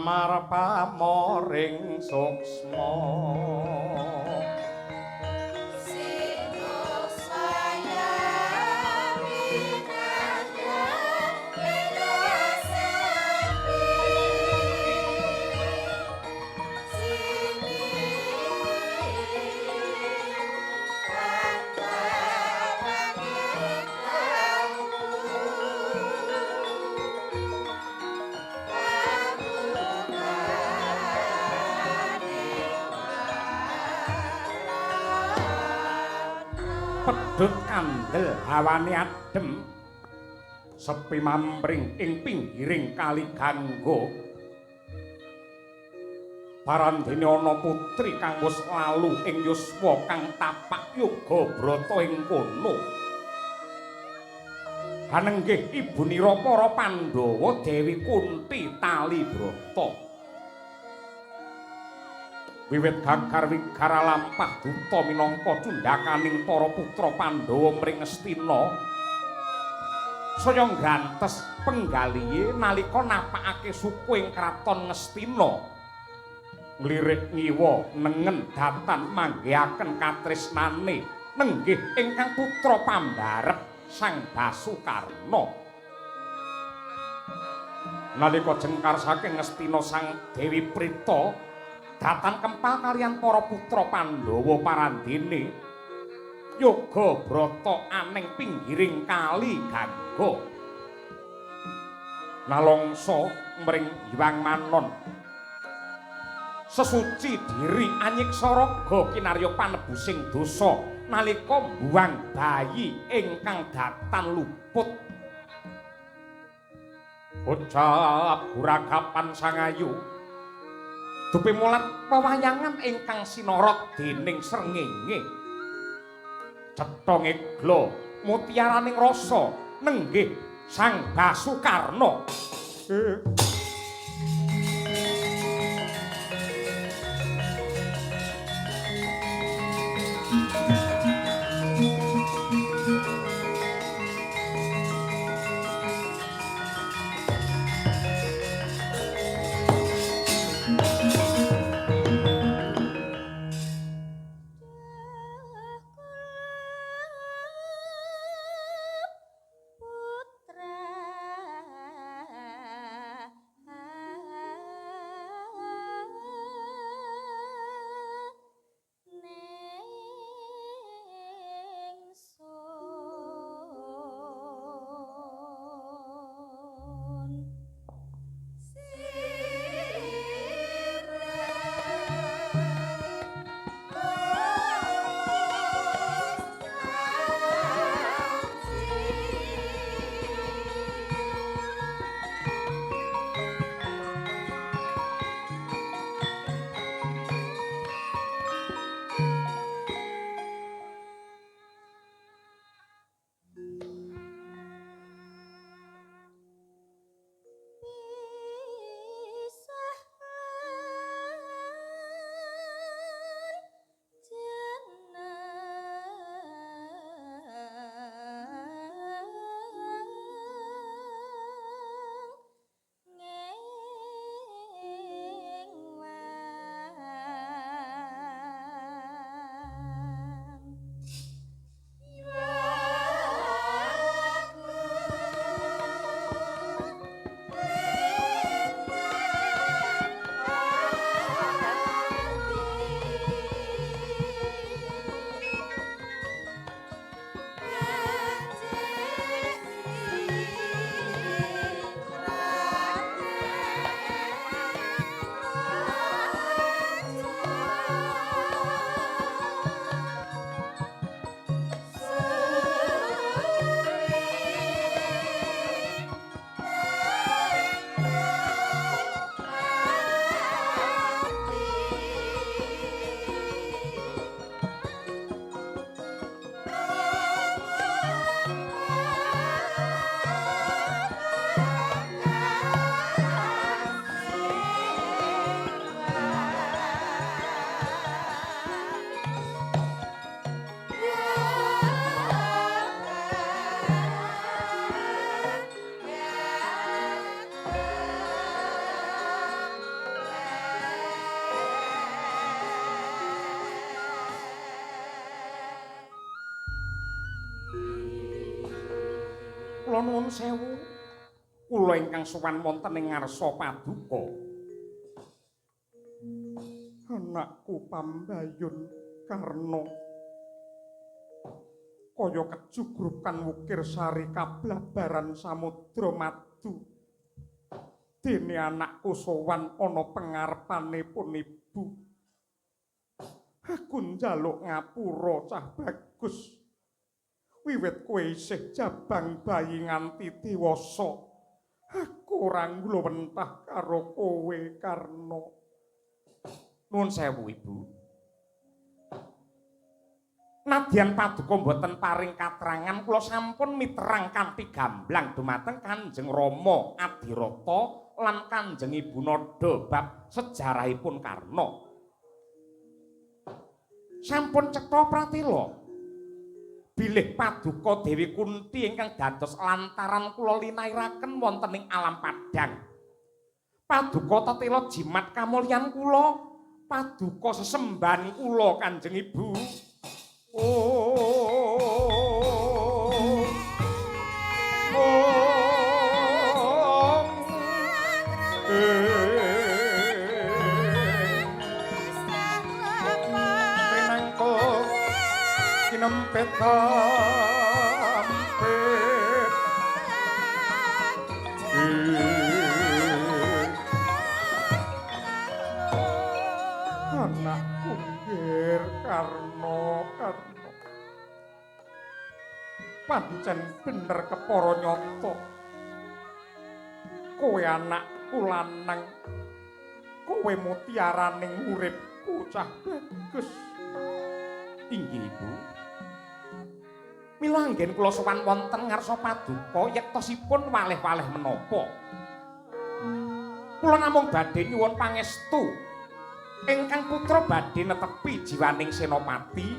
Samar pamoring suksma. Pedhut kandel hawane adem, sepi mampring ing pinggiring kali Gangga. Parandene ana putri kang wis lalu ing yuswa kang tapak yoga brata ing kono. Hanenggih ibunira para Pandhawa Dewi Kunti tali brata. Wiwit gagar wigara lampah duta minangka cundhakaning para putra Pandhawa mring Ngastina. Saya nggantes penggalihe nalika napakake suku ing kraton Ngastina. Nglirik ngiwa nengen datan manggihaken katresnane nenggih ingkang putra pambarep Sang Basukarna. Nalika jengkar saking Ngastina Sang Dewi Prita datan kempal kaliyan para putra Pandhawa parandene yoga brata aneng pinggiring kali Gangga. Nalongso mring Hyang Manon sesuci diri anyiksa raga kinarya panebusing dosa nalika mbuang bayi ingkang datan luput. Ucap guragapan sangayu dupi mulat pewayangan ingkang sinorot dening srengenge. Cetha ngegla mutiaraning rasa nenggih Sang Basukarna. Putra. Mila nuwun sewu, kula ingkang sowan wonten ing ngarsa paduka. Anakku Pambayun Karna kaya kejugrukan wukir sari kablabaran samudra madu. Dene anakku sowan ana pengarepane pun ibu. Aku njaluk ngapura cah bagus. Wiwit kowe isih jabang bayi nganti dewasa, aku ora nglowentah karo kowe Karna. Nuwun sewu Ibu. Nadyan paduka mboten paring katrangan, kula sampun miterang kanthi gamblang dumateng Kanjeng Rama Adirata lan Kanjeng Ibu Nada bab sejarahipun Karna. Sampun cetha pratela bilih paduka Dewi Kunti ingkang dados lantaran kula linairaken wonten ing alam padhang. Paduka tetela jimat kamulyan kula, paduka sesembahan kula Kanjeng Ibu. Oh, oh, pinangka kinempet ampit anakku nggir Karna, Karna pancen bener kepara nyata kowe anakku lanang, kowe mutiaraning uripku cah bagus. Inggih Ibu. Mila anggen kula sowan wonten ngarsa paduka yektosipun waleh-waleh menapa. Kula namung badhe nyuwun pangestu ingkang putra badhe netepi jiwaning senopati.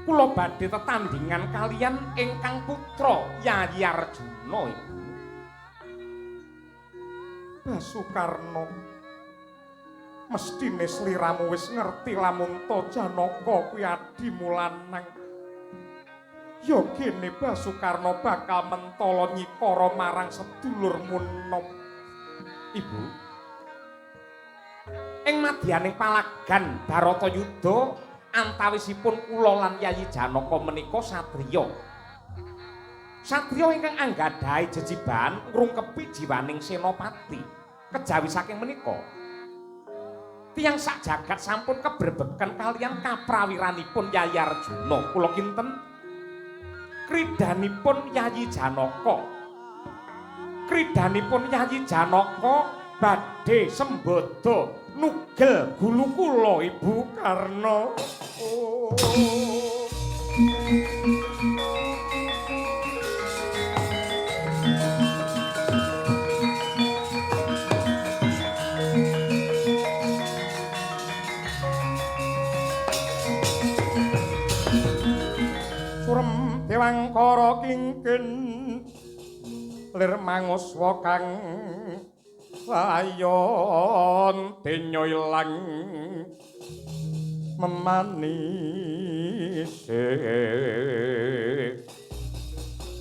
Kula badhe tetandhingan kaliyan ingkang putra Yayi Arjuna Ibu. Basukarna, mesthine sliramu wis ngerti lamun ta Janaka kuwi adimu lanang. Ya gene Basukarna bakal mentala nyikara marang sedulurmu nom. Ibu, ing madyaning palagan Baratayuda antawisipun kula lan Yayi Janaka menika satriya. Satriya ingkang anggadhahi jejibahan ngrungkepi jiwaning senopati. Kejawi saking menika, tiyang sak jagat sampun kebrebeken kaliyan kaprawiranipun Yayi Arjuna. Kula kinten kridanipun Yayi Janaka. Kridanipun Yayi Janaka badhe sembada nugel gulu kula Ibu Karna. Oh. Surem dewangkara kingkin lir manguswa kang layon denya ilang memanise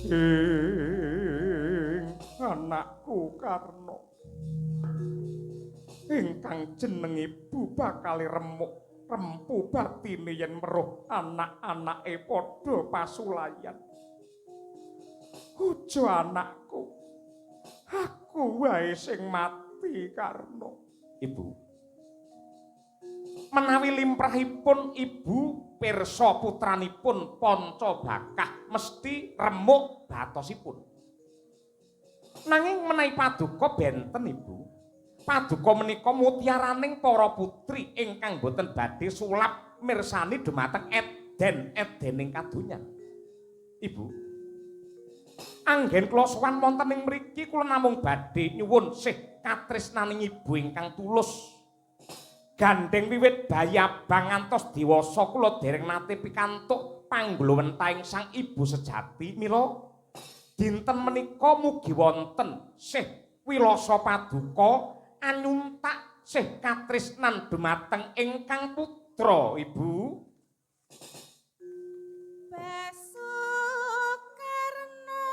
ing anakku Karna ingkang jeneng ibu bakal remuk rempu batine yen meruh anak-anake padha pasulayan. Ojo anakku, aku wae sing mati Karna. Ibu, menawi limrahipun ibu pirsa putranipun Pancabakah mesti remuk batosipun. Nanging menawi paduka benten Ibu. Paduka menika mutiaraning para putri ingkang boten badhe sulap mirsani dumateng eden-edening kadonyan. Ibu, anggen kula sowan wonten ing mriki kula namung badhe nyuwun sih katresnaning ibu ingkang tulus. Gandeng wiwit bayi abang ngantos dewasa kula dereng nate pikantuk panggluwentahing sang ibu sejati. Mila dinten menika mugi wonten sih wilasa paduka anyuntak sih katresnan dumateng ingkang putra Ibu. Basukarna.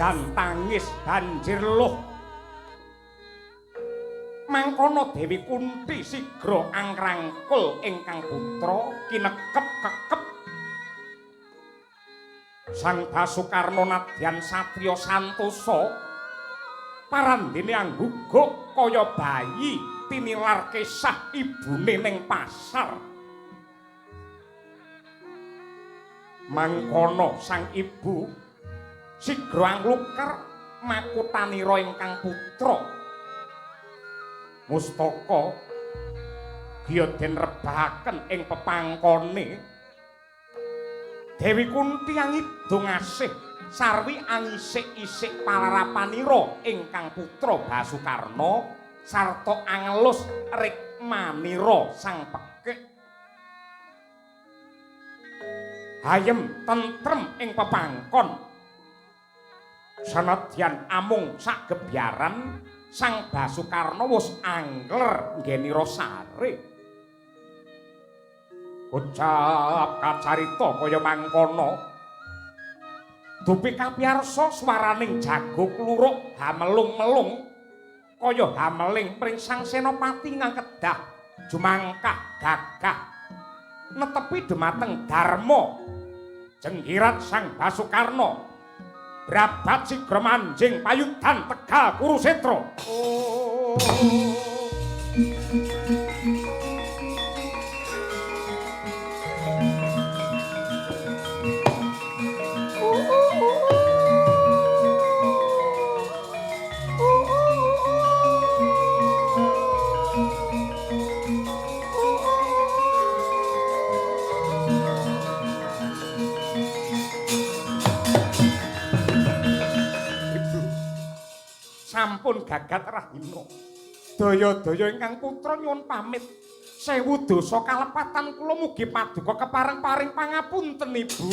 Edan tangis banjir luh. Mangkono Dewi Kunti sigra angrangkul ingkang putra kinekep kekep. Sang Basukarna nadyan satriya santosa parandene angguguk kaya bayi tinilar kesah ibune ning pasar. Mangkono sang ibu sigra angluker makutanira ingkang putra. Mustaka giya den rebahaken ing pepangkone. Dewi Kunti angidung asih sarwi angisik-isik palarapanira ingkang putra Basukarna sarta angelus rikmanira sang pekik. Hayem tentrem ing pepangkon. Sanadyan amung sagebyaran Sang Basukarna wis angler nggenira sare. Ucap kacarita kaya mangkono. Dupi kapiyarsa swaraning jago kluruk hamelung-melung kaya hameling pring Sang Senopati ingkang kedah jumangkah gagah netepi dumateng dharma. Jenggirat Sang Basukarna brabat sigra manjing payudan Tegal Kurusetra. Oh. Sampun gagat rahina. Daya-daya ingkang putra nyuwun pamit. Sewu dosa kalepatan kula mugi paduka kepareng paring pangapunten Ibu.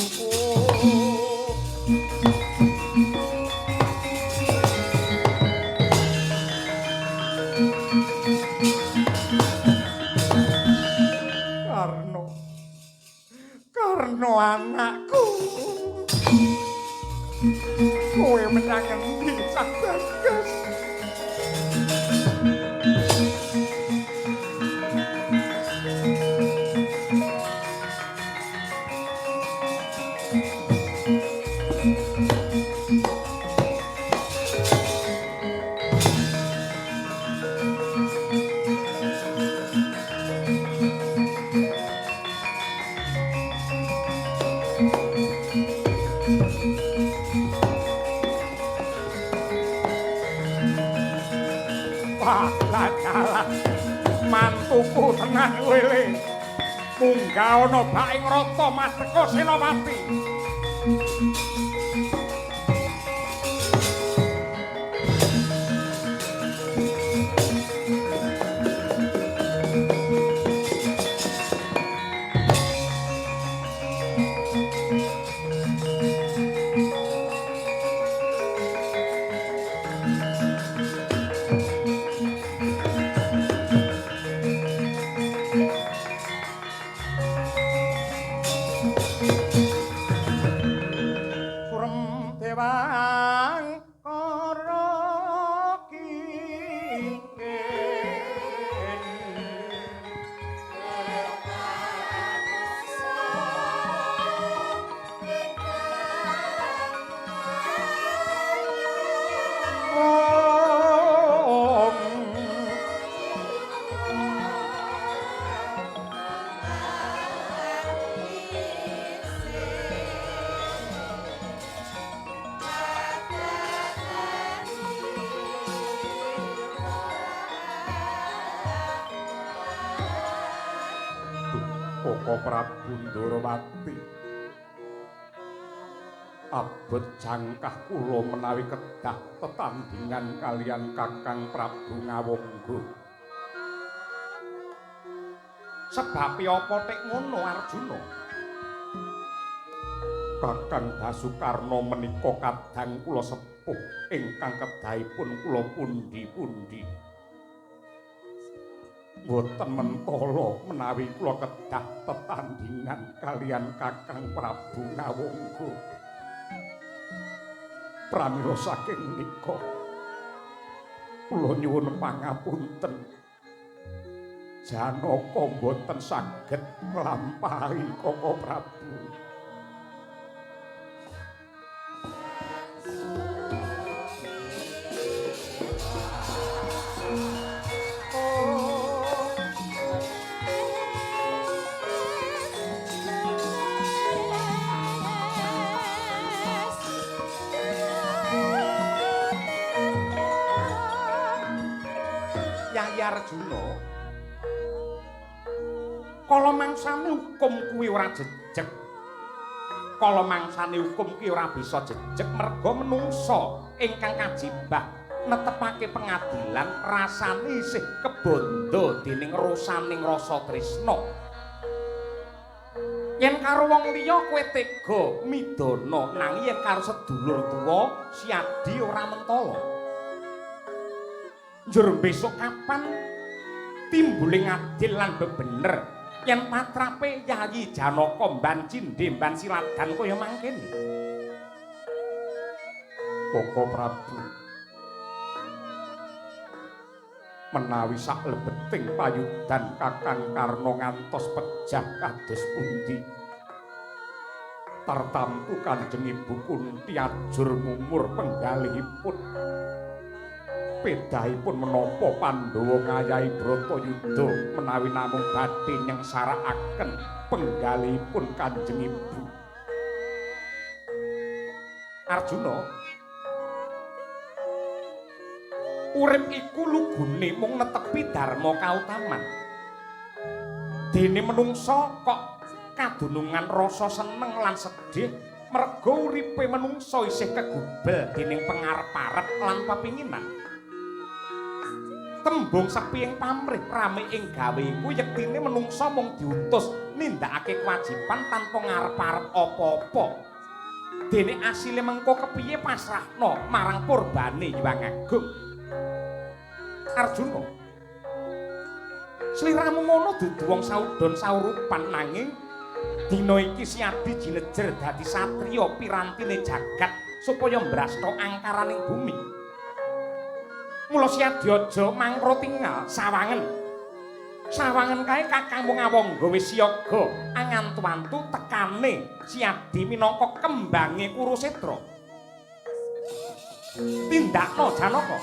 Karno. Karno anakku. Kowe menyang endi cah bagus? Mantuku tenan kowe le. Munggah ana bak ing rata Madeka Senopati. Koko Prabu Ndorowati, abot jangkah kula menawi kedah tetandhingan kaliyan Kakang Prabu Ngawangga. Sebabe apa tek ngono Arjuna? Kakang Basukarna menika kadang kula sepuh ingkang kedahipun kula pundi-pundi. Mboten mentala menawi kula kedah tetandhingan kaliyan Kakang Prabu Ngawangga. Pramila saking menika kula nyuwun pangapunten. Janaka mboten saged nglampahi Koko Prabu. Yayi Arjuna, kala mangsane hukum kuwi ora jejeg. Kala mangsane hukum kuwi ora bisa jejeg merga menungsa ingkang kajibah netepake pengadilan rasane isih kebandha dening rosaning rasa tresna. Yen karo wong liya kowe tega midana, nanging yen karo sedulur tuwa siadi ora mentala. Njur besok kapan timbule ngadil lan bebener yen patrape Yayi Janaka mban cindhe mban siladan kaya mangkene. Koko Prabu, menawi saklebeting payudan Kakang Karna ngantos pejah kados pundi, tartamtu Kanjeng Ibu Kunti ajur mumur penggalihipun. Pedahipun menapa Pandhawa ngayahi Bratayuda menawi namung badhe nyengsarakaken penggalihipun Kanjeng Ibu. Arjuna, urip iku lugune mung netepi dharma kautaman. Dene menungsa kok kadunungan rasa seneng lan sedih merga uripe menungsa isih kegubel dening pengarep-arep lan pepinginan. Tembung sepi ing pamrih rame ing gawe iku yektine menungsa mung diutus nindakake kewajiban tanpa ngarep-arep apa-apa. Dene asile mengko kepiye pasrahno marang purbane Hyang Agung. Arjuna, sliramu ngono dudu wong saudon saurupan, nanging dina iki siadi jinejer dadi satriya pirantine jagat supaya mbrasta angkaraning bumi. Mula siadi aja mangro tingal sawangen. Sawangen kae kakangmu ngawangga wis siaga angantu-antu tekane siadi minangka kembange Kurusetra. Tindakno Janaka.